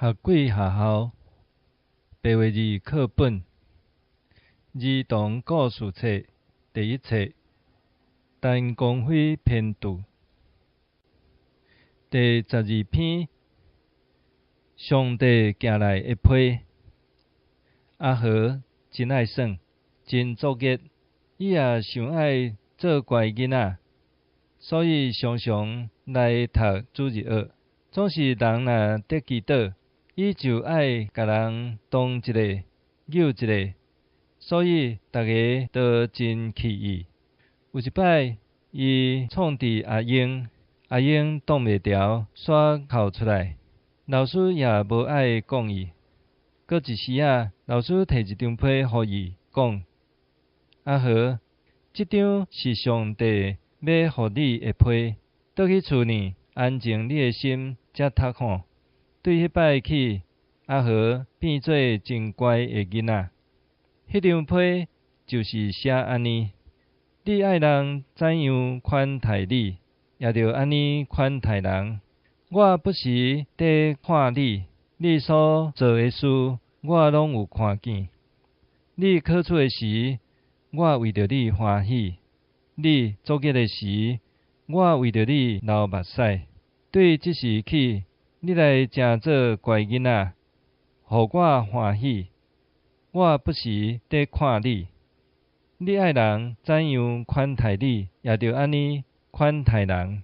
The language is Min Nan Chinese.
學鬼學校白話字課本兒童故事冊第一冊陳光輝編著，第12篇上帝寄來的批。阿和真愛耍，真作業，伊也想愛做乖囡仔，所以常常來讀主日學。總是人若佇祈禱，伊就愛共人擋一下、搝一下，所以逐家都真氣伊。有一擺，伊創治阿英，阿英擋袂牢，煞哭出來。老師也無愛管伊。過一時仔，老師提一張批予伊，講：阿和，這張是上帝欲予你的批，倒去厝呢，安靜你的心，才讀吼。對彼擺起，阿和變做真乖的囡仔。彼張批就是寫按呢：你愛人怎樣款待你，也著按呢款待人。我不時佇看你，你所做的事，我攏有看見。你考取的時，我為著你歡喜；你作業的時，我為著你流目屎。對這時起，你來成做乖囡仔，予我歡喜。我不時佇看你，你愛人怎樣款待你，也著按呢款待人。